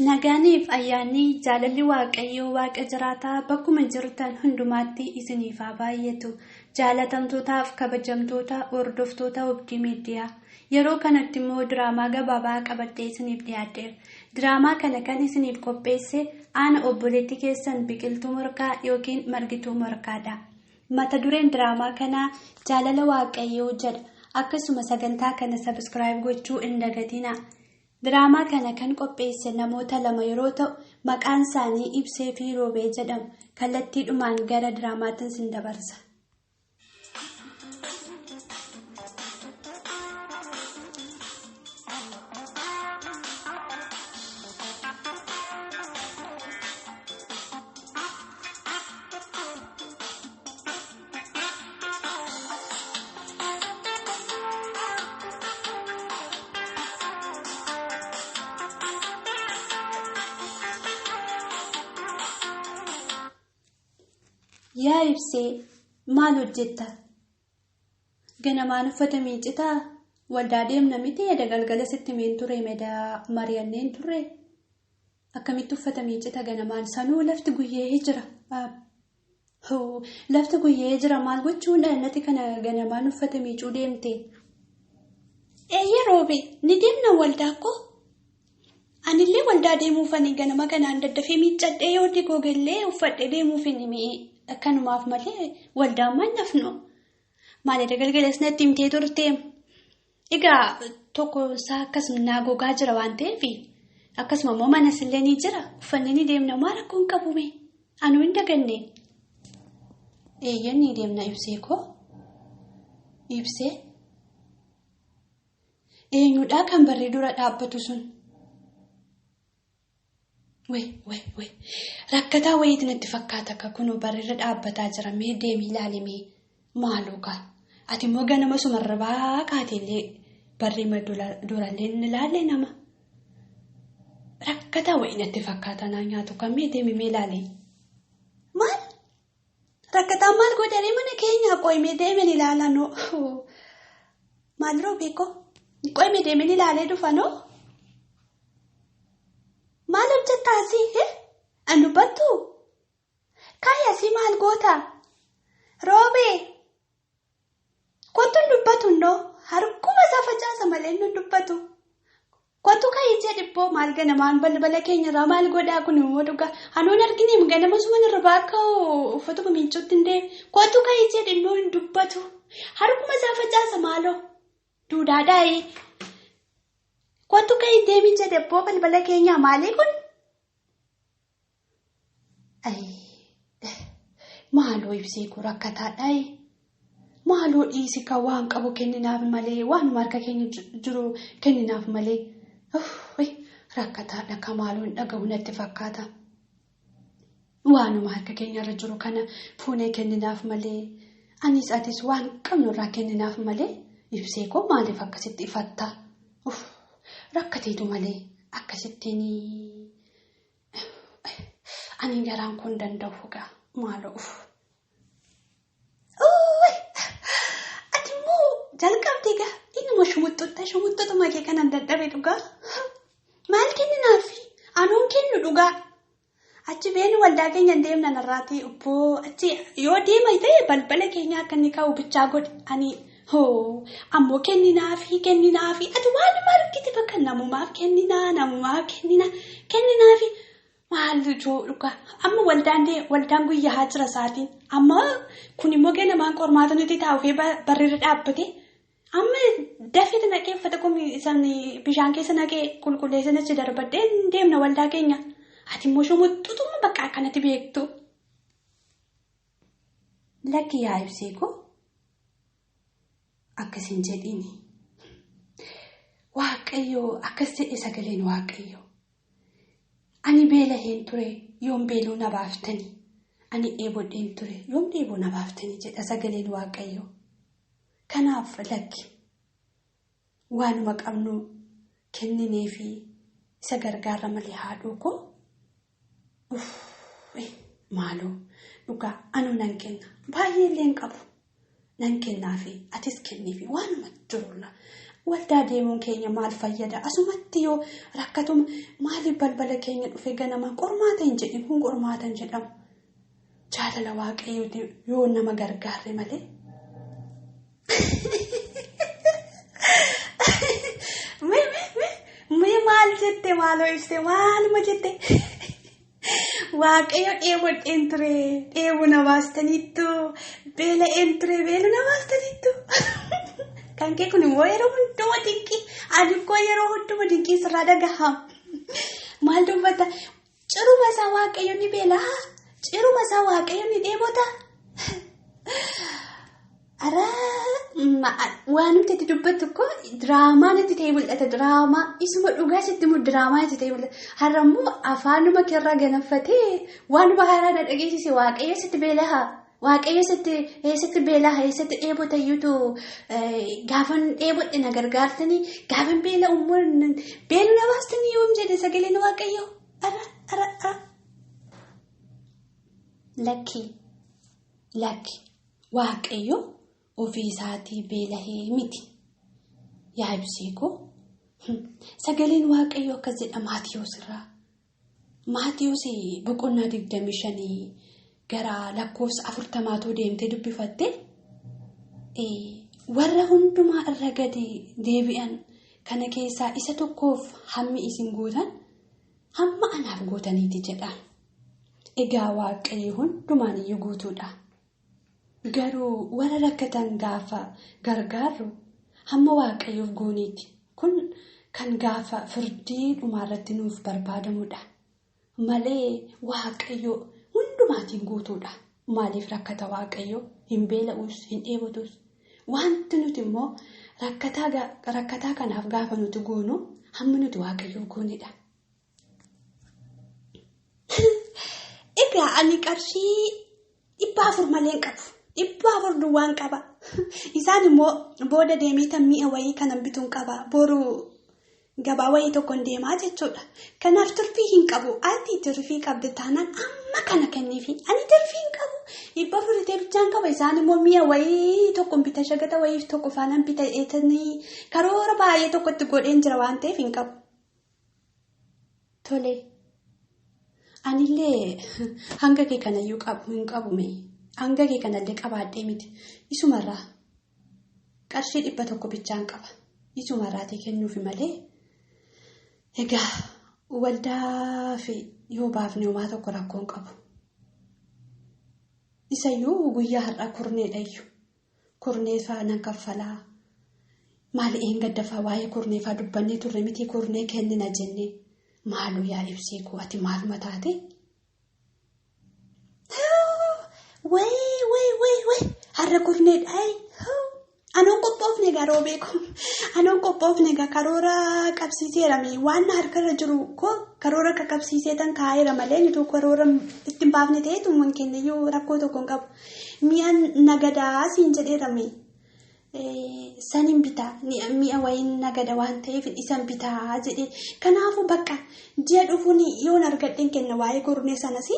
Nagaaniif ayyaanni jaalalli Waaqayyoo Waaqa jiraataa bakkuma jirtan hundumaatti isiniif haa baay'atu. Jaalatamtootaaf kabajamtoota hordoftoota Obdii Miidiyaa. Yeroo kanatti immoo diraamaa gabaabaa qabadhee isiniif dhiyaadheera. Diraamaa kana kan isiniif qopheesse aana obboleettii keessan Biqiltuu Morkaa yookiin Margituu Morkaadha. Mata dureen diraamaa kanaa jaalala Waaqayyoo jedha. Akkasuma sagantaa kana sabiskiraayib gochuu hin dagatinaa. Diraamaa kana kan qopheesse namoota lama yeroo ta'u, maqaan isaanii Ibsee fi Roobee jedhamu. Kallattiidhumaan gara diraamaatti sin dabarsa. Yaa Ibsee maal hojjetta? Ganamaan uffata miicitaa? Waldaa deemna miti eda galgala sitti himeen ture medaa mari'anneen turre. Akkamitti uffata miicita ganamaan sanuu lafti guyyee jira. Lafti guyyee jira maal gochuun nati kana ganamaan uffata miicuu deemte. Eeyyee roobe ni deemna waldaa koo. Anillee waldaa deemuufani ganama kanaan daddafee miiccadhee yoo digogellee uffadhee deemuufini mi'i akkanumaaf malee waldaan maal nafnu. Maalidha galgalas natti himtee turte. Egaa tokko isaa akkasuma naa gogaa jira waan ta'eef akkasuma immoo manas illee ni jira uffannee ni deemna maa rakkoon qabume anuu hin daganne. Eeyyan ni deemna ibsee koo. Ibsee. Eenyudhaa kan barrii dura dhaabbatu sun? Wee wee wee rakkataa wayiiti natti fakkaata akka kunoo barriirra dhaabbataa jira mee deemii ilaali mee maaloo kaa ati immoo ganama sumarrabaa kaateellee barrii durallee hin ilaalle nama rakkataa wayii natti fakkaata naa nyaatu kan mee deemi mee ilaali maal Rakkataan maal godharee mana keenyaa qoyimee deemen ilaalaa noo. Maal roobee koo qoyimee deemen ilaalee dhufa noo. Maal hojjettaa asii? An dubbattu? Kaayi asii maal goota? Roobee kottu hin dubbatu noo harkuma isaa facaasa malee hin dubbatu. Kottu ka'ii jedhi ibboo maal ganamaan balbala keenya irraa maal godhaa kun immoo dhugaa anuun argineem ganama suman irraa akka uffatuma miicuutti hin deemu kottu ka'ii jedhi innoo hin dubbatu harkuma isaa facaasa maaloo duudaadhaayi kottu ka'ii deemii jedhe ibboo balbala keenyaa maalii kun Maaloo ibsee koo rakkataadhaayi. Maaloo dhiisi kan waan qabu kenninaaf malee waanuma harka keenya jiru kenninaaf malee. Rakkataadha kan maaloo hin dhagahu natti fakkaata. Waanuma harka keenyarra jiru kana fuunee kenninaaf malee. Anis atis waan qabnu irraa kenninaaf malee ibsee koo maaliif akkasitti ifatta? Rakkateetu malee akkasittiin. Ani garaan kun danda'u gaa maaloo uff. Ati immoo jalqabde gaa inuma shumuxxutta shumuxxutuma kee kanan dadhabe dhugaa. Maal kenninaafi anuun kennu dhugaa. Achi beeni waldaa keenya hin deemna narraati obboo achi yoo deema ta'e balbala keenya akka inni ka'u bichaa godhe ani hoo ammoo kenninaafi kenninaafi ati waan argite bakka namumaaf kenninaa namumaaf kenninaa kenninaafi maal ijoo dhugaa amma waldaan dee waldaan guyyaa haa jira sa'aatiin amma kun immoo ganamaan qormaata nuti taa'u barriirra dhaabbate amma dafeeti naqee uffata kun isan bishaan keessa naqee qulqulleessan achi darbadhee deemna waldaa keenya ati immoo shumuxxutuma bakka akkanatti beektu. Lakki yaa ibsee koo akkas hin jedhini. Waaqayyoo akkas jedhe sagaleen Waaqayyoo. Ani beela'een ture yoom beeluu na baaftanii? Ani dheebodheen ture yoom dheeboo na baaftanii jedha sagaleen Waaqayyoo. Kanaaf lakki waanuma qabnu kennineefi isa gargaarra malee haadhoo koo maaloo dhugaa anuu nan kenna baay'ee illee hin qabu nan kennaafi atis kenniifi waanuma jirurra. Waldaa deemuun keenya maal fayyada? Asumatti yoo rakkatuma maaliif balbala keenya dhufe ganama qormaata hin jedhin kun qormaata hin jedhamu. Jaalala Waaqayyooti yoo nama gargaarre malee. Mee maal jette maaloo ibsite maaluma jette? Waaqayyo dheebodheen ture dheebuu na baastaniittu beela'een ture beeluu na baastaniittu. Kan kee kun immoo yeroo hunduma dinqii ani koo yeroo hunduma dinqii sirraa dhagahama. Maal dubbata? Ciruma isaa Waaqayyo ni beelaa? Ciruma isaa Waaqayyo ni dheebota? Araa waan nuti itti dubbattu koo diraamaa itti ta'ee mul'ata. Diraamaa isuma dhugaa sitti immoo diraamaa itti ta'ee mul'ata. Har'a immoo afaanuma keerraa ganaffatee waanuma haaraa na dhageessise Waaqayyo sitti beelaa? Waaqayyo eessatti beelaa eessatti dheebota iyyuutu gaafan dheebodhe na gargaartanii gaafan beela immoo beeluu na baastanii yoom jedhe sagaleen Waaqayyo. Ara ara ara. Lakki lakki Waaqayyo ofii isaatii beelahee miti. Yaa ibsee koo sagaleen Waaqayyo akkas jedha Maatiyoos irraa. Maatiyoos boqonnaa 25. Gara lakkoofsa 40 deemtee dubbifatte warra hundumaa irra gadi deebi'an kana keessaa isa tokkoof hammi isin gootan hamma anaaf gootaniiti jedha. Egaa Waaqayyo hundumaan iyyuu guutuudha. Garuu warra rakkatan gaafa gargaarru hamma Waaqayyoof gooniiti. Kun kan gaafa firdii dhumaarratti nuuf barbaadamudha. Malee Waaqayyo hundumaatiin guutuudha. Maaliif rakkata Waaqayyo? Hin beela'us, hin dheebotus. Wanti nuti immoo rakkataa kanaaf gaafa nuti goonu hamma nuti Waaqayyoof goonedha. Egaa ani qarshii 400 malee hin qabu. 400 duwwaan qaba. Isaan immoo booda deemee tan mi'a wayii kanan bituun qaba. Boru gabaa wayii tokkoon deemaa jechuudha. Kanaaf turfii hin qabu. Ati turfii qabde taanaan amma kana kenniifi. Ani turfii hin qabu. 400 bichaan qaba. Isaan immoo mi'a wayii tokkoon bita shagata wayiif tokko faanaan bita eetanii karoora baay'ee tokkotti godheen jira waan ta'eef hin qabu. Tole. Anillee hanga kee kanayyuu qabu hin qabu mee. Hanga kee kanallee qabaadhee miti. Isumarraa qarshii 100 bichaan qaba. Isumarraatii kennuufi malee. Egaa waldaa fi yoo baafne homaa tokko rakkoon qabu. Isayyuu guyyaa har'aa kurneedha iyyuu. Kurneefaa nan kaffalaa. Maali een gaddafaa waa'ee kurneefaa dubbannee turre miti kurnee kennina jennee. Maaloo yaa ibsee koo ati maaluma taate? Wayii wayii wayii wayii har'a kurneedha. Anoon qophoofne egaa roobeeku. Anoon qophoofne egaa karoora qabsiiseera waan harkarra jiru koo karoora qaqqabsiisee tan kaa'eera malee nuti karoora ittiin baafne ta'eetu mun kenniyyuu rakkoo tokko hin qabu. Mi'a nagadaa siin jedheera Sanin bitaa mi'a wayiin nagada waan ta'eef isan bitaa jedhee kanaafuu bakka ji'a dhufuun yoon argadheen kenna waa'ee kurnee sanas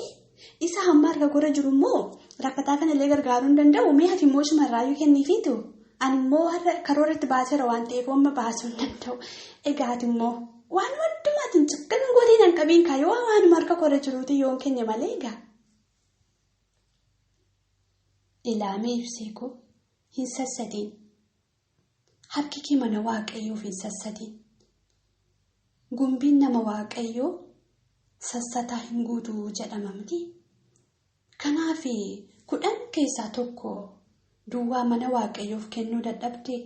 isa hamma harka gora jiru immoo rakkataa kanallee gargaaruu hin danda'u mi'a ati immoo isumarraayyuu kenniifiitu ani immoo har'a karoora itti baaseera waan ta'eef amma baasuu hin danda'u egaa ati immoo waan hundumaatiin cukkan gootiin hin qabiin kaayoo waanuma harka gora jiruuti yoon kenne malee egaa. Ilaamee ibsee koo hin sassatiin. Harki kee mana Waaqayyoof hin sassatiin. Gumbiin nama Waaqayyoo sassataa hin guutuu jedhama miti. Kanaaf 10 keessaa 1 duwwaa mana Waaqayyoof kennuu dadhabde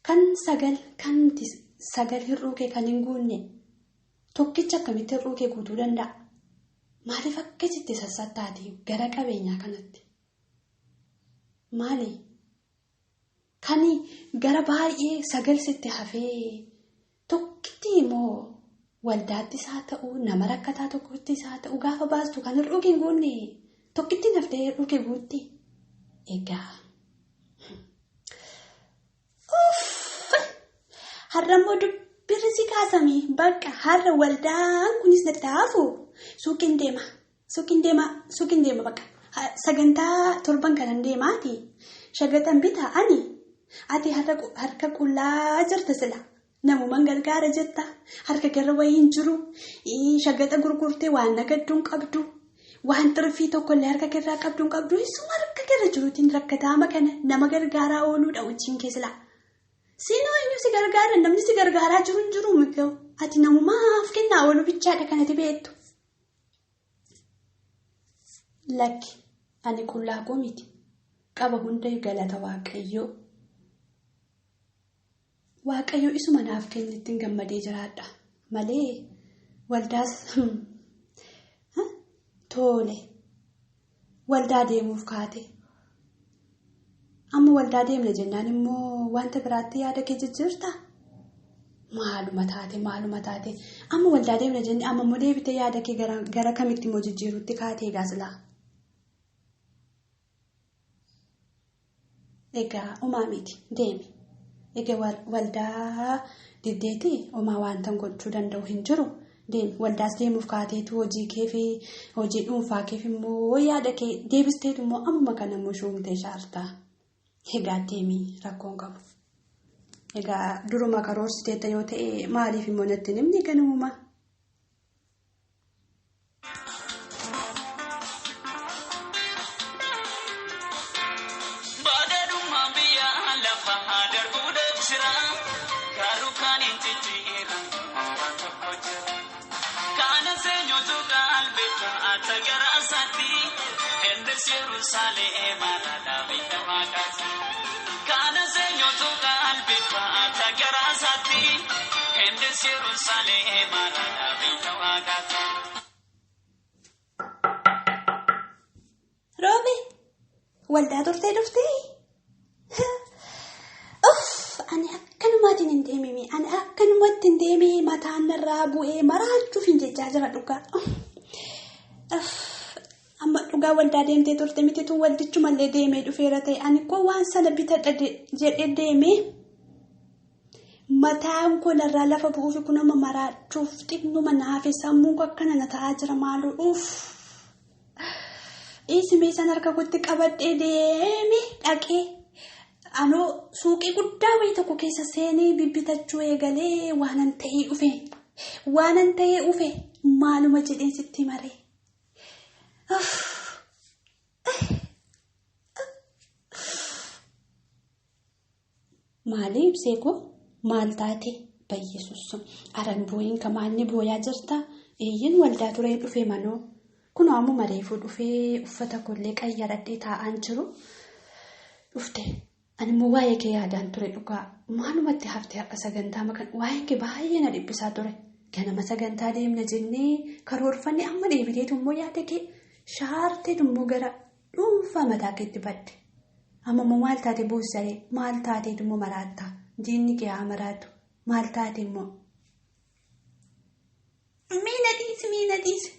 kan 9 kan 9 hir'uu kee kan hin guunne tokkicha akkamitti hir'uu kee guutuu danda'a? Maaliif akkasitti sassattaati gara qabeenyaa kanatti? Maali? Kan gara baay'ee 9 sitti hafee Waldaattis haa ta'u, nama rakkataa tokkottis haa ta'u, gaafa baastu kan hir'uu hin guunne tokkitti naftee hir'uu kee guutti. Egaa. Har'a immoo dubbirri si kaasamii bakka har'a waldaan kunis natti hafu suuqiin deema. Suuqiin deema, suuqiin deema bakka. Sagantaa torban kanan deemaati. Shagatan bitaa ani. Ati harka qullaa jirta sila. Namumaan gargaara jetta. Harka gara wayii hin jiru. Shagata gurgurtee waan nagadduun qabdu. Waan xirfii tokkollee harka keerraa qabduun qabdu. Isuma harka keerra jiruutiin rakkataama kana nama gargaaraa ooluudha wajjin keessila. Siinoo eenyu si gargaara? Namni si gargaaraa jiru hin jiru miti. Ati namumaaf kennaa oolu bichaadha kanatti beektu. Lakki ani qullaa koo miti. Qaba hunda galata Waaqayyoo. Waaqayyoo isuma naaf kennittiin gammadee jiraadha. Malee waldaas tole waldaa deemuuf kaate. Amma waldaa deemna jennaan immoo wanta biraatti yaada kee jijjiirtaa? Maaluma taate maaluma taate amma waldaa deemna jennee amma immoo deebitee yaada kee gara kamitti immoo jijjiiruutti kaatee egaa silaa? Egaa homaa miti deemi. Egaa waldaa diddeeti homaa wanta gochuu danda'u hin jiru. Deemi waldaas deemuuf kaateetu hojii kee fi hojii dhuunfaa keef immoo yaada kee deebisteetu immoo ammuma kana immoo shuumtee shaartaa. Egaa deemi rakkoon qabu. Egaa duruma karoorsiteetta yoo ta'e maaliif immoo natti himni ganamuma? Baadadummaa biyya lafa darbuudhaaf jira. Garuu kan hin jijjiirra waan tokko jira. Kana seenyotu qalbeessa ata gara isaatti. Innis Yerusaalem irraa biyya waaqaati. Kana seenyotu qalbeessa ata gara isaatti. Innis Yerusaalem irraa biyya waaqaati. Roobe waldaa turtee dhuftee? Uff ani akkanumaatiin hin deemime ani akkanumatti hin deeme mataan narraa bu'ee maraachuuf hin jechaa jira dhugaa. Amma dhugaa waldaa deemtee turte mititu waldichumallee deemee dhufeera ta'e ani koo waan sana bitadha jedhee deeme mataan koo narraa lafa bu'uufi kun amma maraachuuf xinnuma naafe sammuun koo akkana na ta'aa jira maaloo uff. Dhiisimee san harka kootti qabadhee deeme dhaqee anoo suuqii guddaa wayii tokko keessa seenee bibbitachuu eegalee waanan ta'ee dhufe waanan ta'ee dhufe maaluma jedheen sitti maree. Maali ibsee koo maal taate bayyeessuus aran boo'iin kamaalni booyaa jirta eeyyin waldaa turee dhufe manoo. Kun ammuma reefuu dhufee uffata kollee qayyaradhee taa'aan jiru dhufte. Ani immoo waa'ee kee yaadaan ture dhugaa. Maalumatti haftee har'a sagantaa makan waa'ee kee baay'ee na dhiphisaa ture. Ganama sagantaa deemna jennee karoorfanne amma deebiteetu immoo yaada kee shaarteetu immoo gara dhuunfaa mataa keetti badde. Amma immoo maal taate boossaree maal taateetu immoo maraattaa diinni kee haa maraatu maal taate immoo. Miina dhiisi miina dhiisi.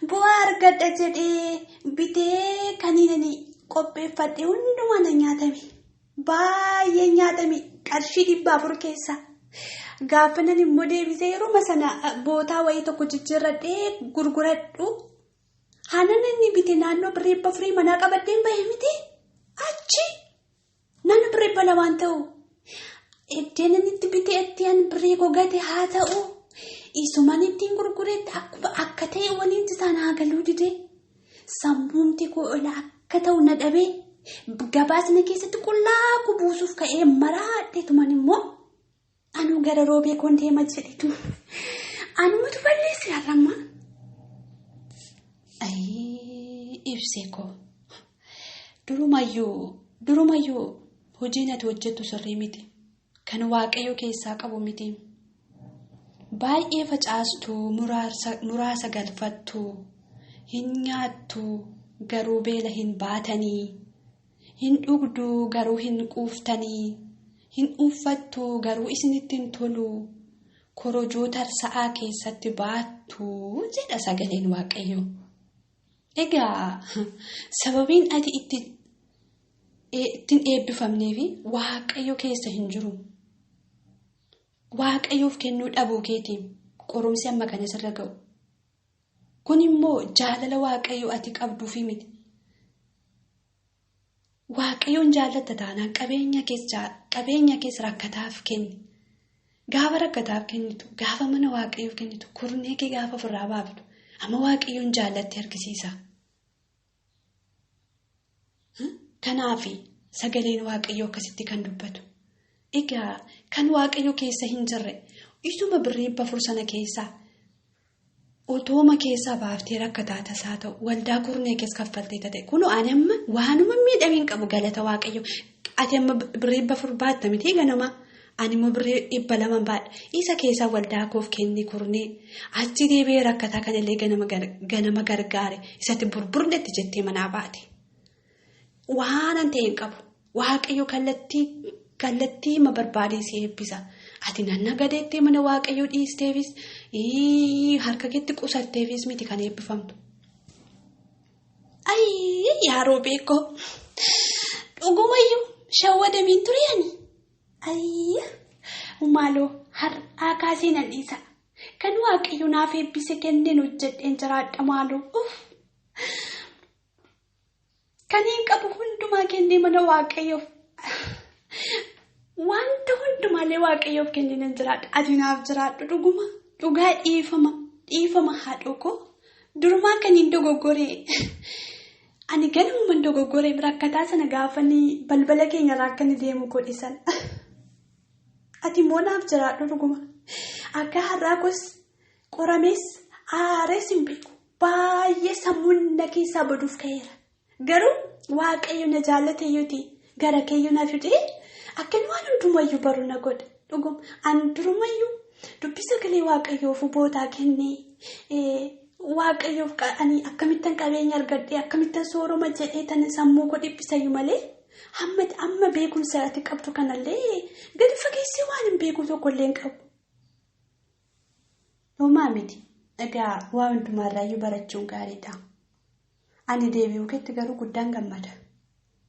Bu'aa argadha jedhee bitee kaniinani qopheeffadhe hundumaa na nyaatame. Baay'ee nyaatame qarshii 400 keessa. Gaafa nan immoo deebisee yeroo sana bootaa wayii tokko jijjiirradhee gurguradhu. Hanan inni bite naannoo birrii 400 manaa qabadheen bahe miti. Achi naannoo birrii 200 waan ta'u. Eddeen inni itti bitee ittiin birrii gogate haa ta'u. Isumaan ittiin gurguretti akkuma akka ta'e waliin isaan haa galuu didee sammuumti koo ola akka ta'u na dhabee gabaasni keessatti qullaa koo buusuuf ka'ee maraadheetuman immoo anuu gara roobee koon deema jedhetu anumatu balleesse har'amma. Ibsee koo durumayyuu hojiin ati hojjettu sirrii miti kan waaqayyo keessaa qabu miti. Baay'ee facaastu muraasa galfattu hin nyaattu garuu beela hin baatanii hin dhugdu garuu hin quuftanii hin uffattu garuu isinitti hin tolu Korojoo tarsa'aa keessatti baattu jedha sagaleen Waaqayyoo. Egaa sababiin ati ittiin eebbifamneefi Waaqayyo keessa hin jiru. Waaqayyoof kennuu dhabuu keetiin qorumsi amma kana sirra ga'u. Kun immoo jaalala Waaqayyoo ati qabduufi miti. Waaqayyoon jaallatta taanaan qabeenya keessa rakkataaf kenni. Gaafa rakkataaf kennitu, gaafa mana Waaqayyoof kennitu, kurnee kee gaafa ofirraa baaftu, amma Waaqayyoon jaallatti argisiisa. Kanaaf sagaleen Waaqayyoo akkasitti kan dubbatu. Egaa kan Waaqayyo keessa hin jirre isuma birrii 400 sana keessaa otooma keessaa baaftee rakkataa tasaa ta'u waldaa kurnee keessa kaffaltee ta'e kunoo ani amma waanuma miidhamiin qabu galata Waaqayyo. Ati amma birrii 400 baatta miti ganama. Ani immoo birrii 200 baadha. Isa keessaa waldaa koof kenne kurnee achi deebi'ee rakkataa kanallee ganama gargaare isatti burburnetti jettee manaa baate. Waan an ta'e hin qabu. Waaqayyo kallattii ma barbaadee si eebbisa. Ati nanna gadeettee mana Waaqayyoo dhiisteefis harka keetti qusatteefis miti kan eebbifamtu. Ayyee yaaroo beekoo dhugumayyuu shawwadamiin ture ani. Ayyee maaloo har'aa kaasee nan dhiisa. Kan Waaqayyo naaf eebbise kenneen hojjedheen jiraadha maaloo. Kan hin qabu hundumaa kennee mana Waaqayyoof. Wanta hundumaallee Waaqayyoof kennee nan jiraadha. Ati naaf jiraadhu dhuguma. Dhugaa dhiifama haadhoo koo. Durumaa kan hin dogoggoree. Ani ganamuma dogoggoree rakkataa sana gaafanii balbala keenya irraa akka inni deemu godhisan. Ati immoo naaf jiraadhu dhuguma. Akka har'aa kos qorames aarees hin beeku. Baay'ee sammuun na keessaa baduuf ka'eera. Garuu Waaqayyo na jaallate yooti gara keeyyoo na fidee akka waan hundumayyuu baru na godhe. Dhuguma ani durumayyuu dubbii sagalee Waaqayyoof bootaa kennee Waaqayyoof ani akkamittan qabeenya argadhee akkamittan sooroma jedhee tan sammuu koo dhiphisayyuu malee amma beekumsa ati qabdu kanallee gadi fageessee waan hin beeku tokkollee hin qabu. Homaa miti. Egaa waa hundumaarraayyuu barachuun gaariidha. Ani deebi'uu keetti garuu guddaan gammada.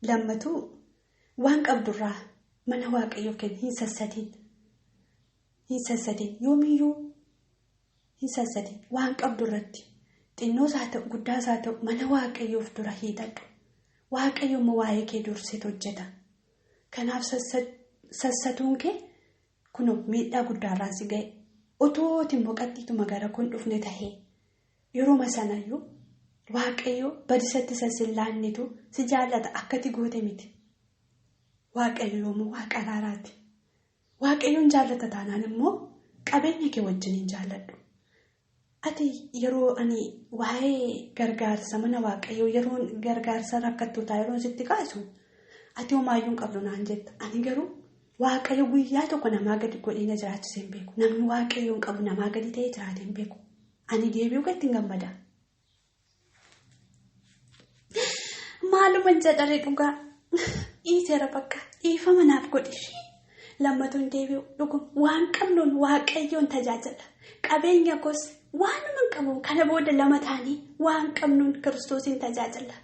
Lammatuu waan qabdurraa mana Waaqayyoof kenni hin sassatiin. Hin sassatiin yoomiyyuu hin sassatiin waan qabdurratti xinnoos haa ta'u guddaas haa ta'u mana Waaqayyoof dura hiixadhu. Waaqayyo immoo waa'ee kee durseet hojjeta. Kanaaf sassatuun kee kunoo miidhaa guddaarraan si ga'e. Otooti immoo qaxxiituma gara kun dhufne tahee yeroo sanayyuu Waaqayyo badisatti sassinlaannitu si jaallata akkati goote miti. Waaqayyo yoomuu waaqa araaraati. Waaqayyoon jaallata taanaan immoo qabeenya kee wajjin hin jaalladhu. Ati yeroo ani waa'ee gargaarsa mana Waaqayyoo yeroo gargaarsa rakkattootaa yeroo sitti kaasu ati homaayyuu hin qabdu naan jetta. Ani garuu Waaqayyo guyyaa tokko namaa gadi godhee na jiraachisee hin beeku. Namni Waaqayyo hin qabu namaa gadi ta'ee jiraatee hin beeku. Ani deebi'uu gadi hin gammada. Maaluma jedharee dhugaa dhiiseera bakka dhiifama naaf godhi. Lammatuun deebi'u dhuguma waan qabnuun Waaqayyoon tajaajila. Qabeenya koos waanuma hin qabu kana booda lama ta'anii waan qabnuun Kiristoosiin tajaajila.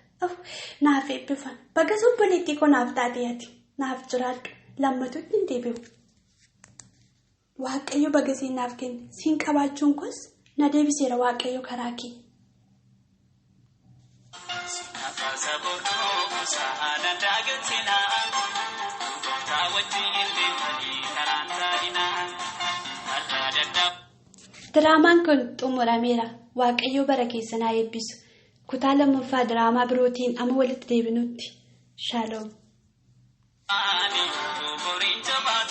Naaf eebbifama. Baga obboleettii koo naaf taatee ati naaf jiraadhu. Lammatuutti hin deebi'u. Waaqayyo baga siin naaf kenne siin qabaachuun koos na deebiseera Waaqayyo karaa kee. Diraamaan kun xumurameera. Waaqayyo bara keessan haa eebbisu. Kutaa lammaffaa diraamaa birootiin amma walitti deebinutti. Shaaloom. Ani oboriin jabaa.